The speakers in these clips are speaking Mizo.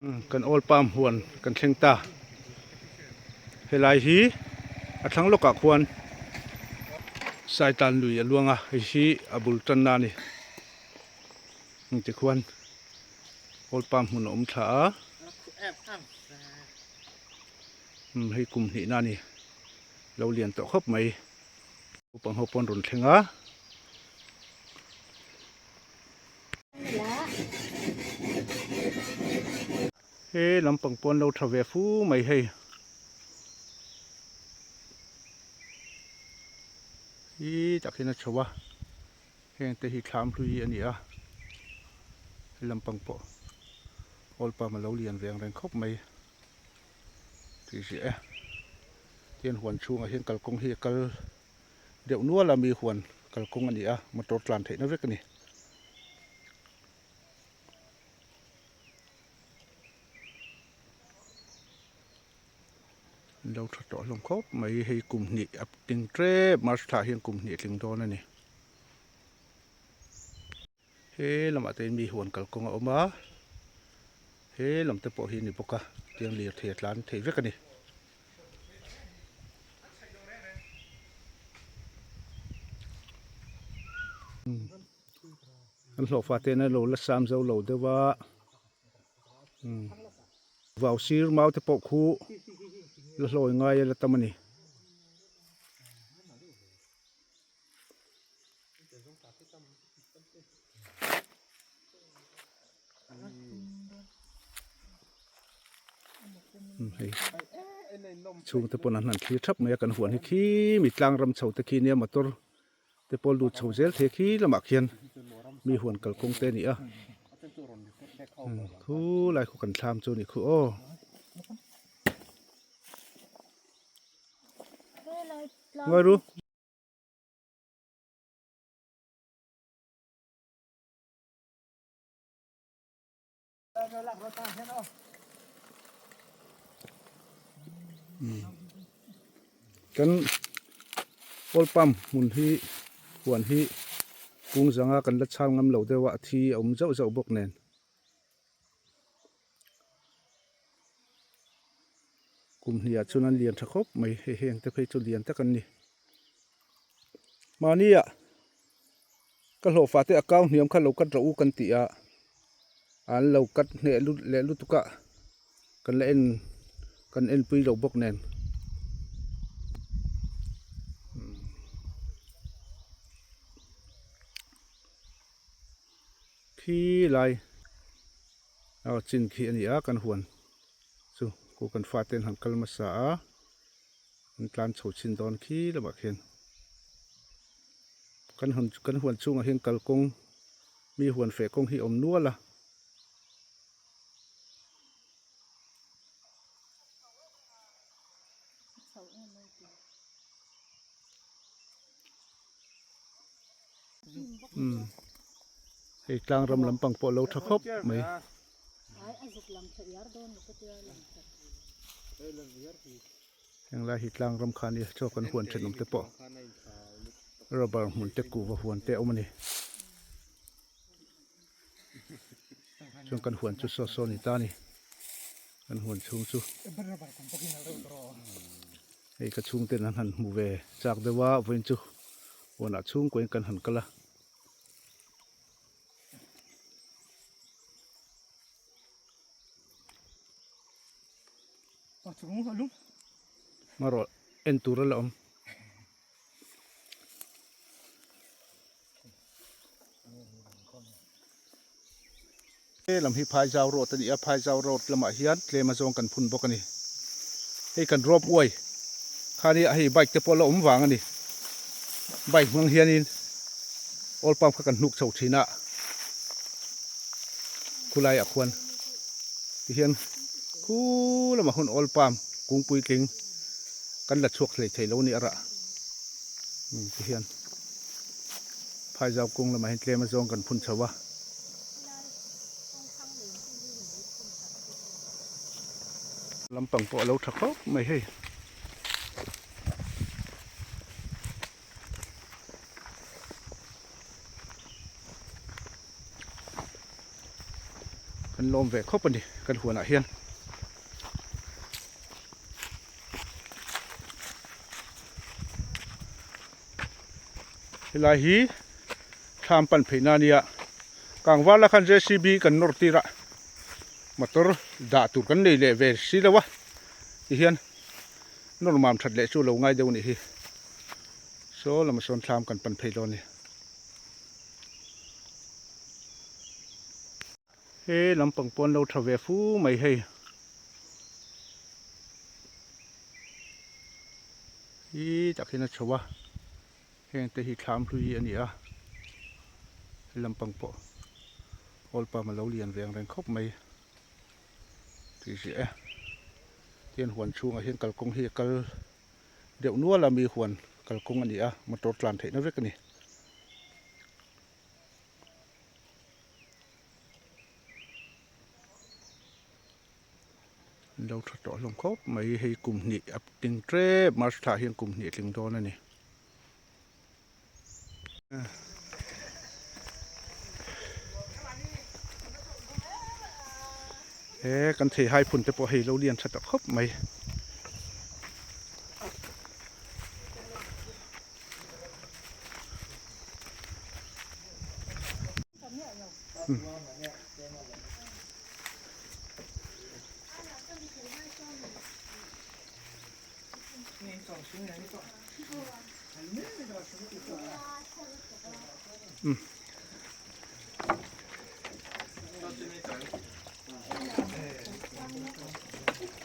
Kan oil palm huan kan thleng ta. Helai hi a thlang lawkah khuan Saitan lui a luang a, hei hi a bul tanna a ni. Tikhuan oil palm hmun a awm thla a. Hei kum hnihna a ni. Lo lian tawh khawp mai. Naupang ho pawh an rawn thleng a. He lampang pawh an lo tha ve fu mai hei. Hi tak hian a chho a. Heng te hi thlam hlui a ni a. He lampang pawh oil palm a lo lian ve ang reng khawp mai. Tih hria e. Tihian huan chhungah hian kalkawng hi a kal deuh nual a mi huan kalkawng a ni a motor tlan theihna vek a ni. An lo tha tawh hlawm khawp mai hei kum hnih a tling tep march thla ah hian kum hnih a tling dawn a ni. He lamah te hian mi huan kalkawng a awm a he lam te pawh hi a ni bawk a tiang lirthei a tlan thei vek a ni. An hlawhfa te hian a lo la sam zo lo deuh a vau sir mau te pawh khu la hlawi ngai a la tam a ni. Hei chhungte pawn an han thlir thap mai a kan huan hi khi mi tlang ram chho te khi nia motor te pawh lut chho zel thei khi lamah khian mi huan kalkawng te a ni a khu lai khu kan thlam chu a ni khu aw. Ngawi ru. Kan oil palm hmun hi huan hi kung zanga kan la chhang ngam lo deuh a a thi a awm zauh zauh bawk nen. Kum hniah chuan an lian tha khawp mai hei heng te phei chu lian tak an ni. Mahnia ka hlawhfah te a kau hniam kha lo cut rawh u kan ti a, an lo cut hneh lut leh lutuk a, kan la en kan enpui lo bawk nen. Khi lai a chin khi a ni a kan huan chu ku kan fate an han kal hmasa a. An tlan chho chhin dawn khi lamah khian kan hawn kan huan chhungah hian kalkawng mi huan feh kawng hi a awm nual a. Umm hei tlang ram lampang pawh a lo tha khawp mai. Heng lai hi tlang ram kha a nia chaw kan huan thenawm te pawh rubber hmun te kuhva huan te a awm a ni chuan kan huan chu saw saw a ni ta a ni kan huan chhung chu hei ka chhung ten an han hmu ve chak deuh a vawiin chu huanah chhungkuain kan han kal a. Hmarawh en tur a la awm. He lam hi Phaizau road a ni a, Phaizau road lamah hian tlem azawng kan phun bawk a ni. Hei kan rope way kha nia hei bike te pawh la awm vang a ni. Bike hmang hianin oil pump kha kan hnuk chho thin a, khulaiah khuan tihian khu lamah hun oil pump kung puitling kan la chhuak hlei thei lo a ni a rah tihian Phaizau kung lamah hian tlem azawng kan phun chho a. Lampang pawh a lo tha khawp mai hei. Kan lawm ve khawp a ni kan huanah hian. Helai hi thlam pan pheihna a nia, kangvar la khan JCB kan nawr tir a, motor dah tur kan nei leh ve si lo a, tihian nawr mam that leh chu lo ngai deuh a nih hi. Saw lama sawn thlam kan pan phei dawn a ni. He lampang pawh an lo tha ve fu mai hei. Hi tak hian a chho a, heng te hi thlam hlui a ni a, he lampang pawh oil palm a lo lian ve ang reng khawp mai tih ziah e. Tihian huan chhungah hian kalkawng hi a kal deuh nual a, mi huan kalkawng a ni a, motor tlan theihna vek a ni. An lo tha tawh hlawm khawp mai hei kum hnih a tling tep march thla ah hian kum hnih a tling dawn a ni. He kan theihai phun te pawh hei lo lian tha ta khawp mai.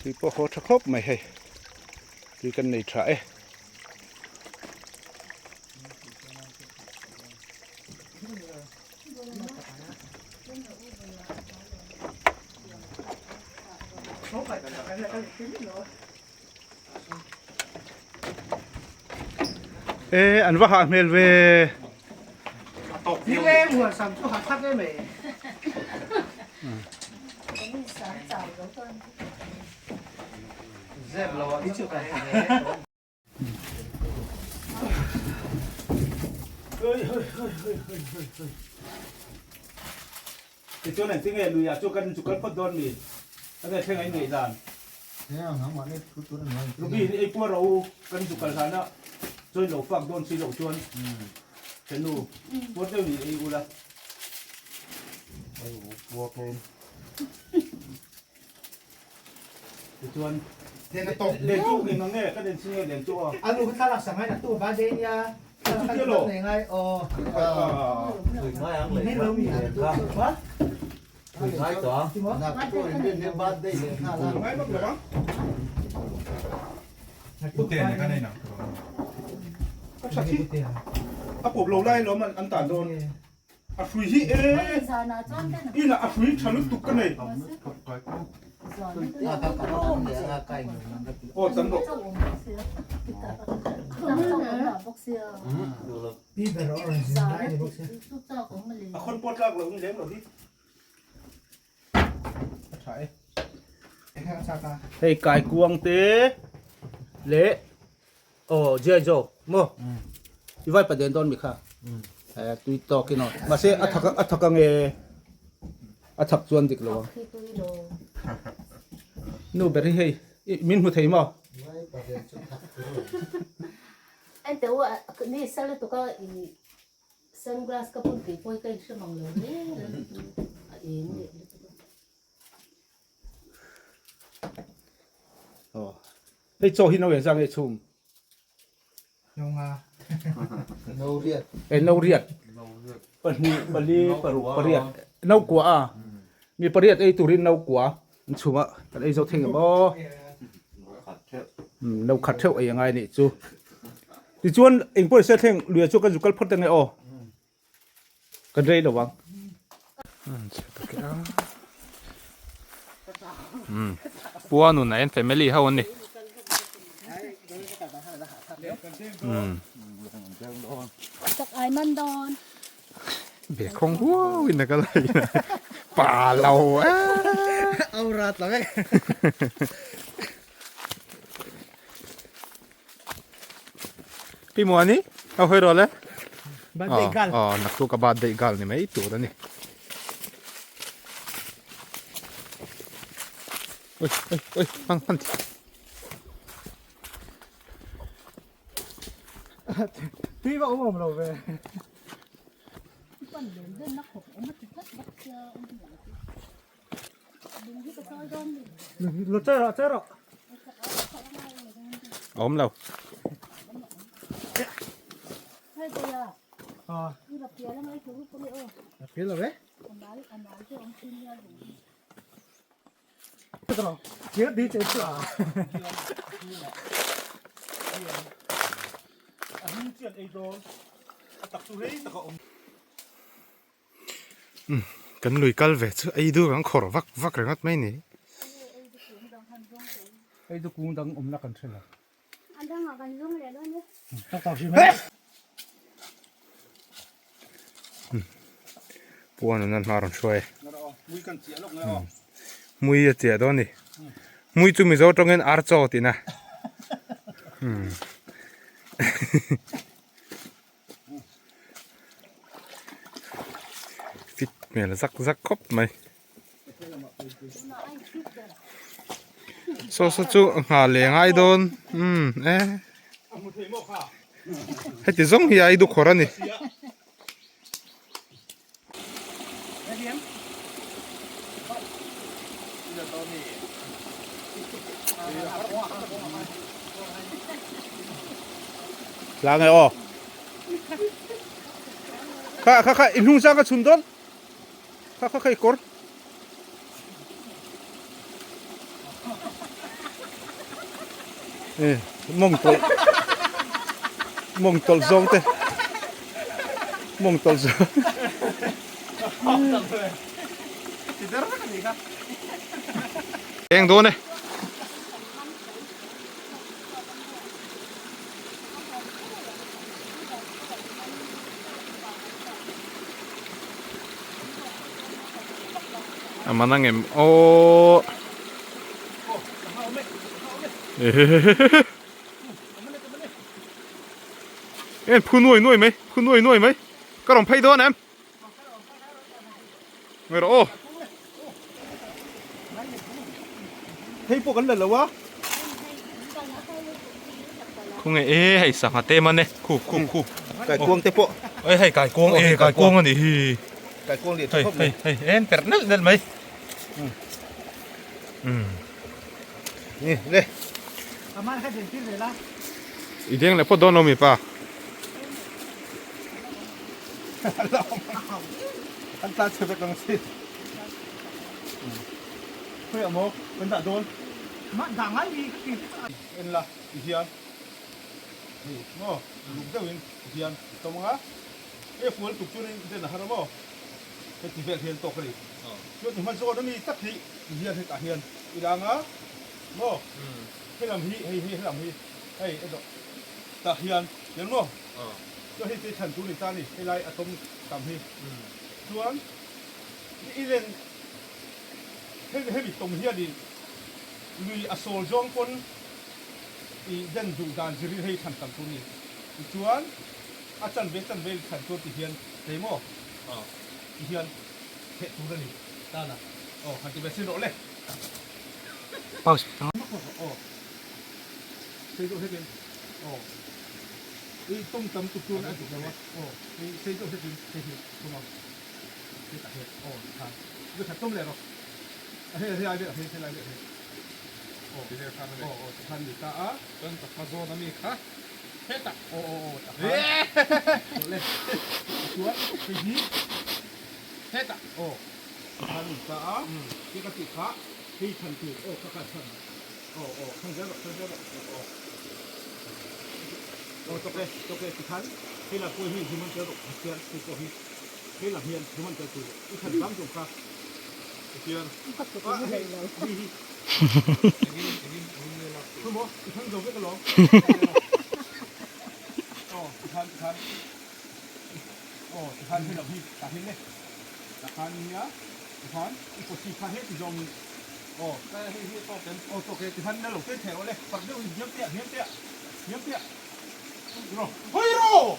Tui pawh haw tha khawp mai hei tui kan nei tha e. E an va hah hmel ve. Tichuan engtin nge luiah chu kan chu kal phawt dawn mi? A nge thleng a inneih dan? Ruby hi ei puar rawh u, kan zu kal hlana chuan lo fak dawn si loh chuan Thenu puar deuh ni ei ula. Tichuan len chu eng ang nge ka len si nge len chu aw. A nu kha thlalak sak ngai nak tu ba dei nia. Chu tia lo. Nei ngai aw. Thui ngai ang lei ma mi len kha. Thui ngai tawh ang. Nak tu in rin nia ba dei leh nghal a. Ngai vak lo ang. Pute ne ka nei nang. Ka tha thi. A pawp lo lai lawm an tan dawn. A hrui hi e inah a hrui tha lutuk ka nei. Aw tam rawh. A khawn pawh tlak loh ni lem loh hi. A tha e. Hei kaikuang te leh Aw Jia Jo maw i vai paden dawn mi kha tui tawk in aw mahse a thak a thak ange a thak chuan dik lo ang nu ber hi hei min hmu thei maw Sunglass ka bun tih pawh hi ka inhre mang lo reng reng a eng leh lutuk a. Aw hei chaw hi no eng zang nge chhum? No nga. No riat. E no riat. Pahnih pali paruk pariat no kua a mi pariat ei turin no kua an chhum a kan ei zo thei ngem aw. No khat theuh ei angai nih chu. Tichuan engpawh se thleng luia chu kan zu kal phawt ange aw. Kan rei lo ang. Pua nun ah hian family ho an ni. Be khawng huau in a kal a pa lo e. Aura tla vek. Pi Muani, a hawi rawh le. Birthday girl. Aw, naktuk a birthday girl ni mai tur a ni. Oi oi oi hmang hman Tui vak awm lo ve. Lo che rawh che rawh. Awm lo. Ờ. Pial lo ve. Kan lui kal ve chu ei dur kan khawrh vak vak ringawt mai ni. Ei du kung dang awmna kan hre lo. Puan an hma rawn hruai mui a chiah dawn ni mui chu mizo tawngin ar chaw tihna fit hmel zak zak khawp mai. Saw saw chu nghah leh ngai dawn umm e heti zawng hi ai dukhawr a ni. Tlang e aw kha kha kha i hnung zang ka chhun dawn. Kha kha kha i kawr. E mawng tawlh mawng tawlh zawng te mawng tawlh zawng eng dawn e. A man ang em aww en phu nuai nuai mai phu nuai nuai mai ka rawn phei dawn em ngai rawh aw hei pawh kan la lo a Khawnge e hei sangha te man e khu khu khu kaikuang te pawh oi hei kaikuang e kaikuang ani hi kaikuang leh thawp hei hei en perh nelh nelh mai um ni le i deng leh phawt dawn lo mi pa an tlan chhe vek ang si khawi ah maw kan dah dawn en la ti hian hei maw luk deuhin ti hian i tawm ang a hei a fual tuk chuan in den a har a maw heti vel hian tawk a ni chuan i hma zawn ami tak hi ti hian hetah hian i lang a maw helam hi hei hei helam hi hei erawh tah hian hian maw chuan hei te chhan tur ni ta a ni helai a tawm tam hi chuan i len hemi hemi tawm hianin lui a sawl zawng pawn i den duh dan zirin hei thlan tam tur ni tichuan a chanve chanve i thlan chuan ti hian thei maw ti hian theh tur a ni tana aw han ti ve sin rawh le pause aw sei deuh hlekin aw i tawm tam tuk chuan a duh lo a aw i sei deuh hlekin hei hi thum ang hetah hian aw tikhan vekhat tawm leh rawh a hei hei ai vel hei helai vel hei aw aw aw tikhan ni ta a chuan ka hma zawn ami kha hetah aw aw aw takhan rawh le chuan hei hi hetah aw tikhan ni ta a hei ka tih kha hei chhan tur aw kha kha chhan aw aw chhan zel rawh chhan zel rawh aw aw tawk e tawk e tikhan hei lam pawh hi human tel rawh khian hei pawh hi hei lam hian human tel tur i chhan tam zawng kha khian hei hi thu maw i chhan zo vek alawm aw tikhan tikhan aw tikhan hei lam hi tah hian le takhan nia tikhan i pawsi kha heti zawng Aw hei hi tawk em? Aw tawk e tihan na lo ken thei rawh le parh deuh in hniam teh hniam teh hniam teh rawh hawi rawh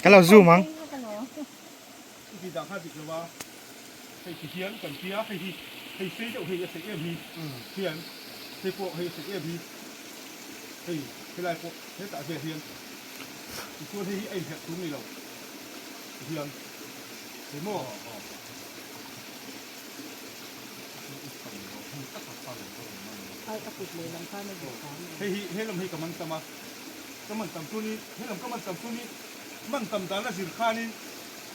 Ka lo zoom ang. Hei hi he lam hi ka man tam a, ka man tam chuanin he lam ka man tam chuanin man tam dan a zir khanin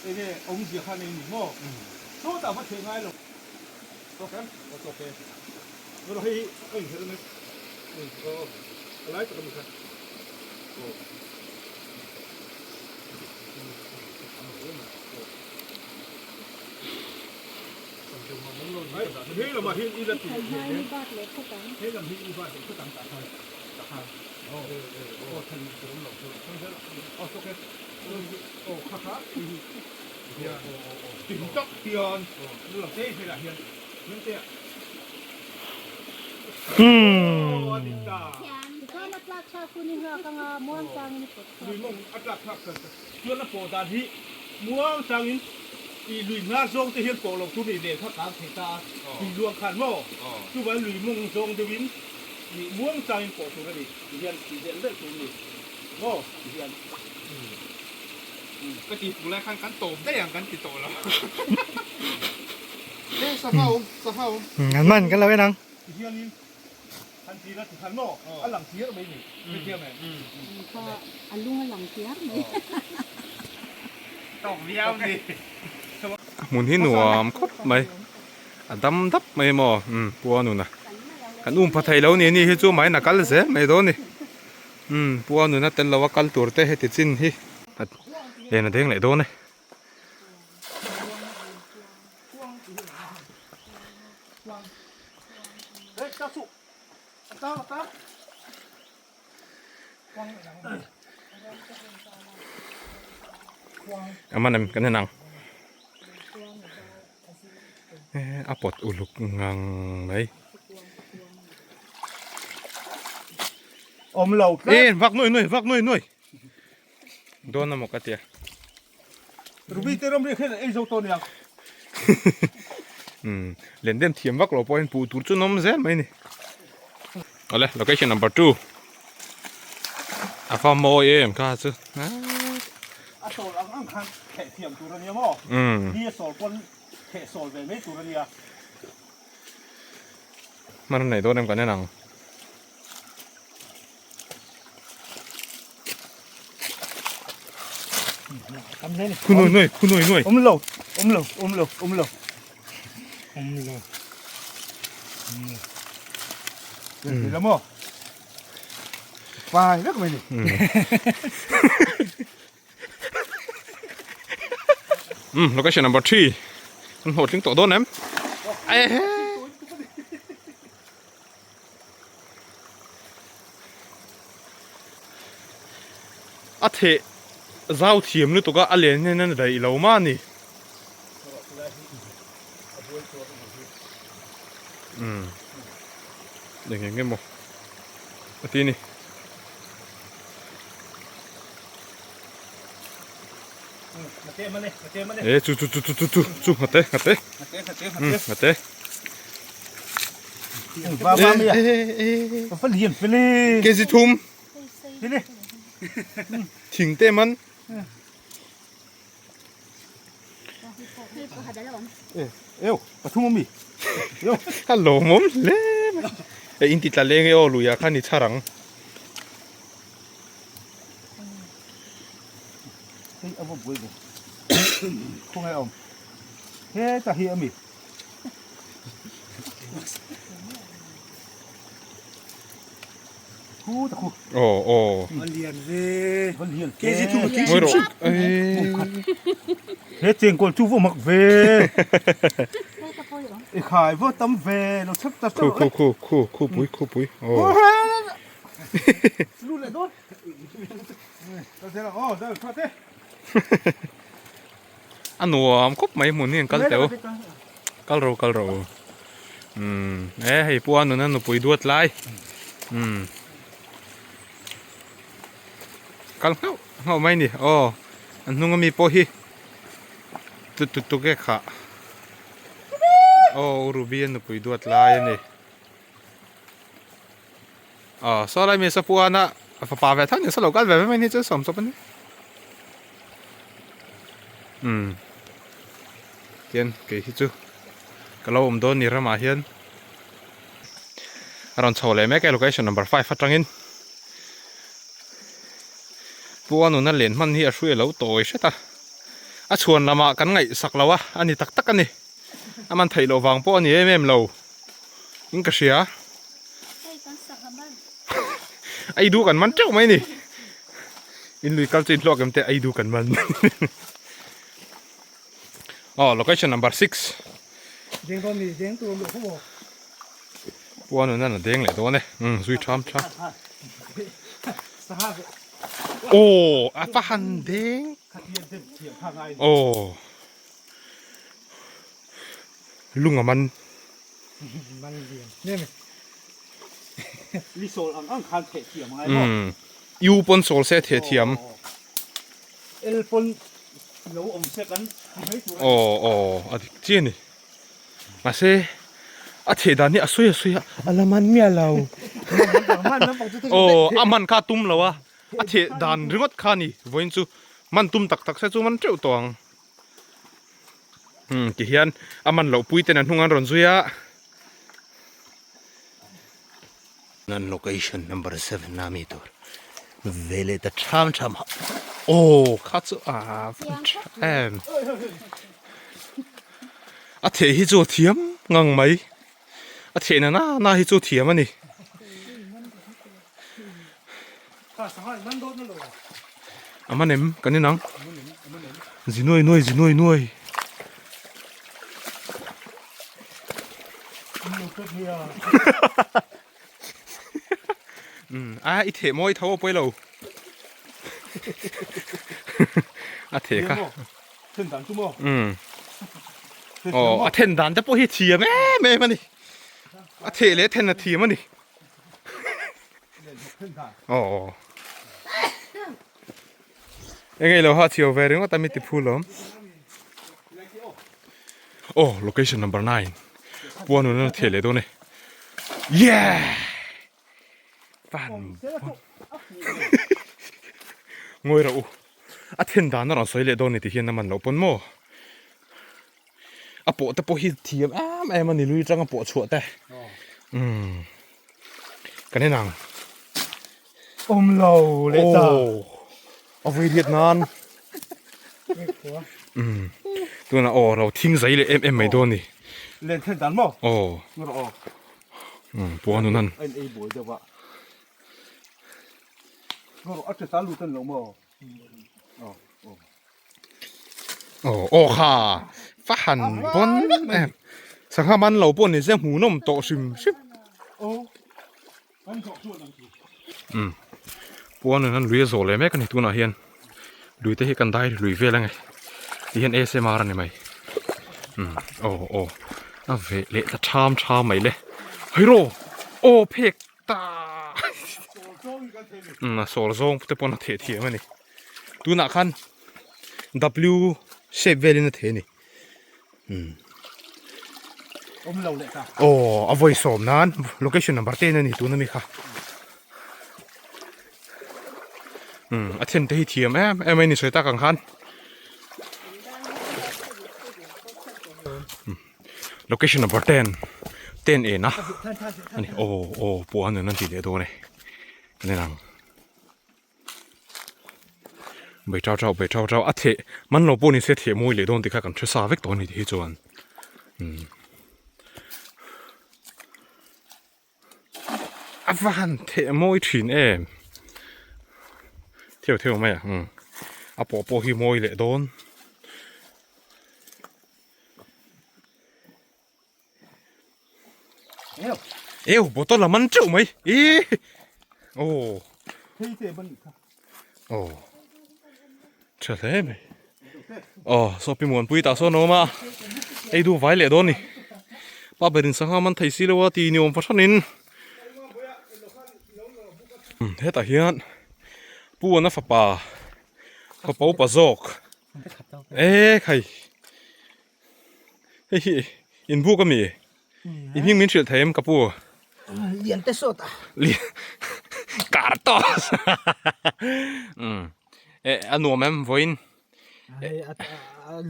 enge awmzia kha nei ni maw? Sawtah va theh ngai lo. Tawk em? Aw tawk e. Erawh hei hi a inherh mai. Aw a lai tak a ni kha. Aw. Hei lamah hian i la ti leh hle. Hei lam hi i bat leh phawt ang tah khan. Tah khan. Aw aw than tur awm lo chu. Aw tawk e. Aw kha kha hei hi. Hian tin tak hian lu lam te hei lah hian hming te ah. Aw a dik ta. Tikhan a tlak thlak hun i nghak anga muang changin i pawt chhuak. Lui mawng a tlak thlak tan ta. Chuan a pawh dan hi muang changin ih lui hnar zawng te hian pawh lo tur nih nen kha kang thei ta a, tui luang khan maw? Chuvangin lui mawng zawng deuhin ih muang changin pawh tur a ni ti hian tih delh delh tur a ni maw ti hian. Ka tih puk lai khan kan tawp daih ang kan ti tawh lo. E sangha awm, sangha awm. An man kan lo en ang. Ti hianin Han ti la ti khan maw a lang chiar mai ni hetiang em. Kha a lung a lang chiar mai. Tawk viau ni. A hmun hi nuam khawp mai a dam dap mai maw umm pua nuna kan um pha thei lo ni ni hi chu mai na kal zel mai dawn ni umm pua nuna tel lo a kal tur te heti chin hi len a deng leh dawn e. A man em kan en ang a pawt uluk ngang mai awm lo tlat e vak nuai nuai vak nuai nuai dawn amaw ka tia Ruby te ram riak hian an ei zo tawh aniang. Umm len dem thiam vak lo pawhin puh tur chu an awm zel mai ni. Awle location number 2 a fa mawi em kha chu. A sawl ang ang khan theh thiam tur ania maw? Ni a sawl pawn theh sawl ve mai tur ania. Hman a nei dawn em kan en ang. Khu nuai nuai, khu nuai nuai. Awm lo, awm lo, awm lo, awm lo. Awm lo. Awm lo. Ni la maw? Fai vek mai ni. Um, location number 3. Kan hlawhtling tawh dawn em? Ehe. A theh zau thiam lutuk a, a len hian a daih lo mah a ni. Umm eng eng emaw a ti a ni. E chu chu chu chu chu chu chu nghate nghate umm nghate. Va va mai a va lian fele kg thum fele thing te man e eu pathum ami yo a lawmawm hle mai e in ti tla leng e aw luiah khan i chhar ang hei a va buai ve khawnge awm heta hi ami Khu ta khu. Aw aw. A lian ve. Va lian ve. KG thu Mawi rawh. He chengkawl chu va mak ve. I khai va tam ve lo chhep ta Khu khu khu khu khu pui khu pui. Aw. Lu leh dawn. Ta zela aw da tha te. A nuam khawp mai hmun hi an kal teuh. Kal ro kal ro. Umm e hei pua nuna nupui duat lai. Umm kal nghauh nghauh mai ni aw an hnung ami pawh hi tu tu tu ke khah aw u Ruby a nupui duat lai a ni. Aw saw lai mi sapuana fapa ve tho ni saw lo kal ve ve mai ni chu sawm chawp a ni. Umm tian kei hi chu ka lo awm dawn ni ramah hian a rawn chho leh mek e location number 5 atangin Pu Anuna len hman hi a hrui a lo tawi hret a a chhuan lamah kan ngaihsak lo a a ni tak tak a ni a man theih loh vang pawh a ni em em lo in ka hria ei duh kan man teuh mai ni in lui kal chu in hlawk em te ei duh kan man aw location number 6 deng dawn ni deng tur luh khaw maw puan an a deng leh dawn e um zui tham tha aw a va han deng aw lung a man Man lian hle mai. Li sawl ang ang khan theh thiam ngai maw? Umm U pawn sawl se theh thiam. L pawn lo awm se kan ti mai tur a ni. Aw aw a dik chiah a ni. Mahse a theh dan hi a sawi a sawi a a la man miah lo. Aw a man kha a tum lo a, a theh dan ringawt kha a ni vawiin chu man tum tak tak se chu man teuh tawh ang. Umm ti hian a man loh pui ten an hnung an rawn zui a. Nan location number 7 a mi tur ve leh ta tham tham a aw kha chu a tha em a theh hi chu a thiam ngang mai a theh na na na hi chu thiam a ni. A man em kan inang zi nuai nuai zi nuai nuai a i theh mawi tho a pawi lo a theh kha aw a then dan te pawh hi thiam em em a ni a theh leh then a thiam a ni. Aw. Engei lo ha chhiau ve ringawt a mi ti phu lawm. Oh, location number 9. Puan un an theh leh dawn e. Yeah! Pan. Ngawi rauh u. A then dan a rawn sawi leh dawn ni ti hian a man loh pawn maw. A pawh te pawh hi thiam em em a ni lui atanga pawh chhuah te umm kan en ang awm lo leh ta a vui riat nan umm tunah aw lo thing zai leh em em mai dawn ni len then dan maw aw umm puan hun an a in ei buai deuh a a che ta lut an lo maw Aw aw kha va han bawn em sangha man lo pawh ni se hmuhnawm tawh hrim hrim umm puan in an lui a zawh leh mek a ni tunah hian lui te hi kan dai lui vel ange ti hian asmr a ni mai umm aw aw a veh leh ta tham tham mai le hero aw phek ta umm a sawl zawng te pawn a theh thiam a ni tunah khan w shape velin a theh a ni umm awm lo leh ta aw a vawi sawm nan location number ten a ni tuna mi kha umm a then te hi thiam em em a ni sawi tak ang khan Location number 10 10 en a ani aw aw pawh an an ti leh dawn e kan en ang bai tau tau bai tau tau a theh man lo pawh ni se theh mawi leh dawn tih kha kan hre sa vek tawh a ni tih hi chuan umm a va han theh mawi thin em theu theu mai a umm a pawh pawh hi mawi leh dawn. Eu bottle a man teuh mai ih aw aw tha hle mai aw saw pi muanpui tah sawn a awm a ei duh vai leh dawn ni. Pa berin sangha man thei si lo a ti ni awm fahranin hetah hian Pu Ana fapa fapa upa zawk e khai hei hi inbuk ami i hming min hrilh thei em ka pu lian te sawt a lian kartos e a nuam em vawiin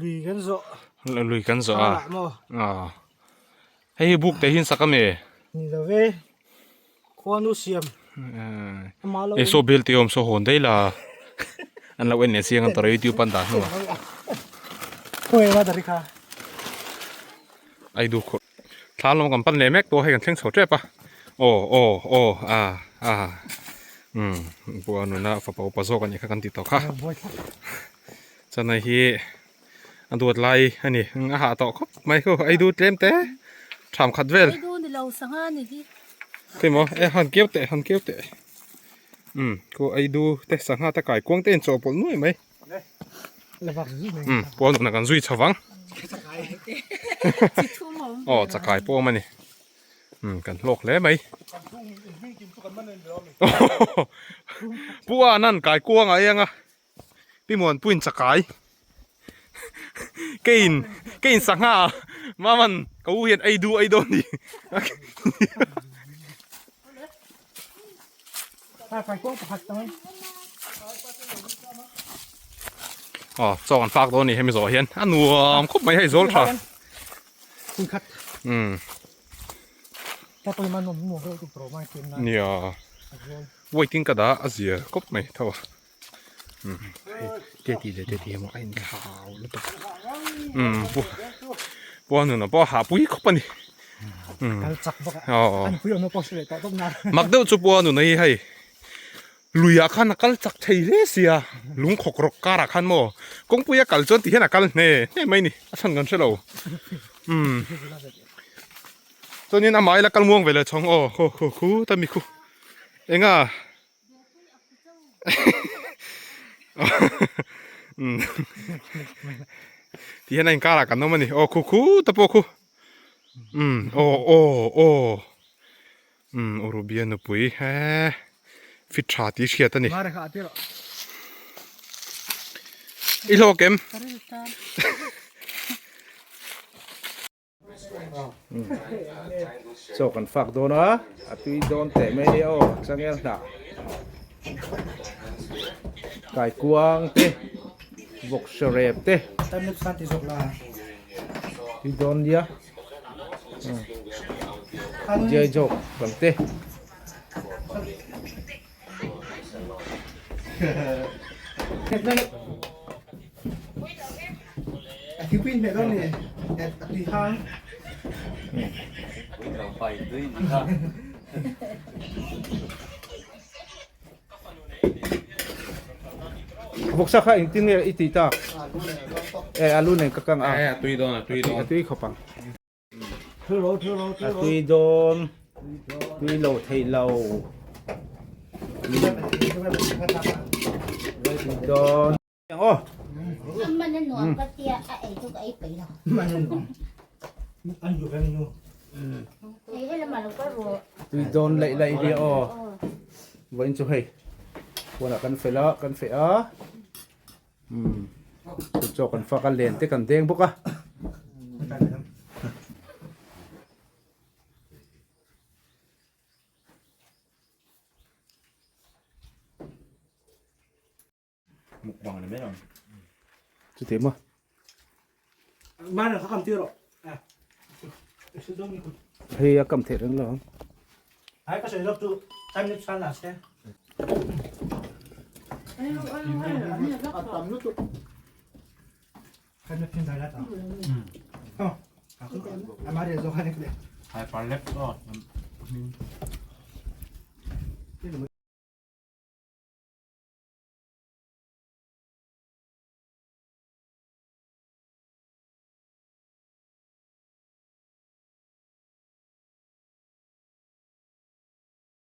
Lui kan zawh. Lui kan zawh a. Ah. Hei hi buk te hi sak ami? Ni lo ve. Khuanu siam. E so bel te awm so hawn daih la. An lo en leh chiang an tawrh a youtube an dah hnu ah. Khawi la dari kha. Ai du khawp. Thla lam kan pan leh mek pawh hei kan thleng chho tep a. Aw aw aw a a umm pua nuna fapa upa zawk a nih kha kan ti tawh kha. Chuan hei hi a duat lai a ni a hah tawh khawp mai khu ei du tlem te tham khat vel. Ei du ni lo sangha ni hi. Kei maw e han keu teh han keu teh umm khu ei du te sangha te kai kuang te in chawhpawlh nuai mai. Umm pawn nunah kan zui chho vang aw chakai pawh a awm a ni umm kan hlawk hle mai pu a nan kai kuang a eng a pi muanpuiin chakai keiin keiin sangha maman ka u hian ei du ei dawn ni. Aw chaw kan fak dawn a ni hemi zawh hian a nuam khawp mai hei zawl tha umm nia waiting ka dah a zia khawp mai tho a umm hei te tih leh te tih emaw a inthlau lutuk umm pu puanuna pawh a hahpui khawp a ni. Mak deuh chu pawh a nuna hi hei luiah khan a kal chak thei hle sia lung khawk rawk karah khan maw kawngpui a kal chuan ti hian a kal hne hne mai ni a chhan kan hre lo umm chuanin amah ila kal muang ve leh chhawng aw khaw khaw khu ta mi khu enga ti hian a inkarah kan awm a ni aw khu khu ta pawh khu. Umm aw aw aw umm Urubia nupui he fit tha tih hriat a ni i hlawk em chaw kan fak dawn a a tui dawn teh mai nia aw changel hnah kaikuang te vawksa rep te. Tui dawn nia Jai zawk lam te. Vawksa kha engtin nge i tih tak? E alu nen ka kang a. E a tui dawn a tui dawn. A tui khawp ang. A tui dawn. Tui lo thei lo. Tui dawn. Aw. Amman a nuam ka tia a ei chu ka ei peih lo. Hei helamah lo kal rawh. Tui dawn laih laih nia aw. Vawiin chu hei huanah kan fel a kan feh a umm chu chaw kan fak a len te kan deng bawk a. Mukbang ni mai ang. Chuti maw? Mana kha kam tir rawh. Hei a kam theih reng lo ang. Ai ka sawi lawk chu time lip san la se. A tam lutuk. Kan lip thin dai la ta. Oh. Amari zo khan ek le. Hai par lep aw.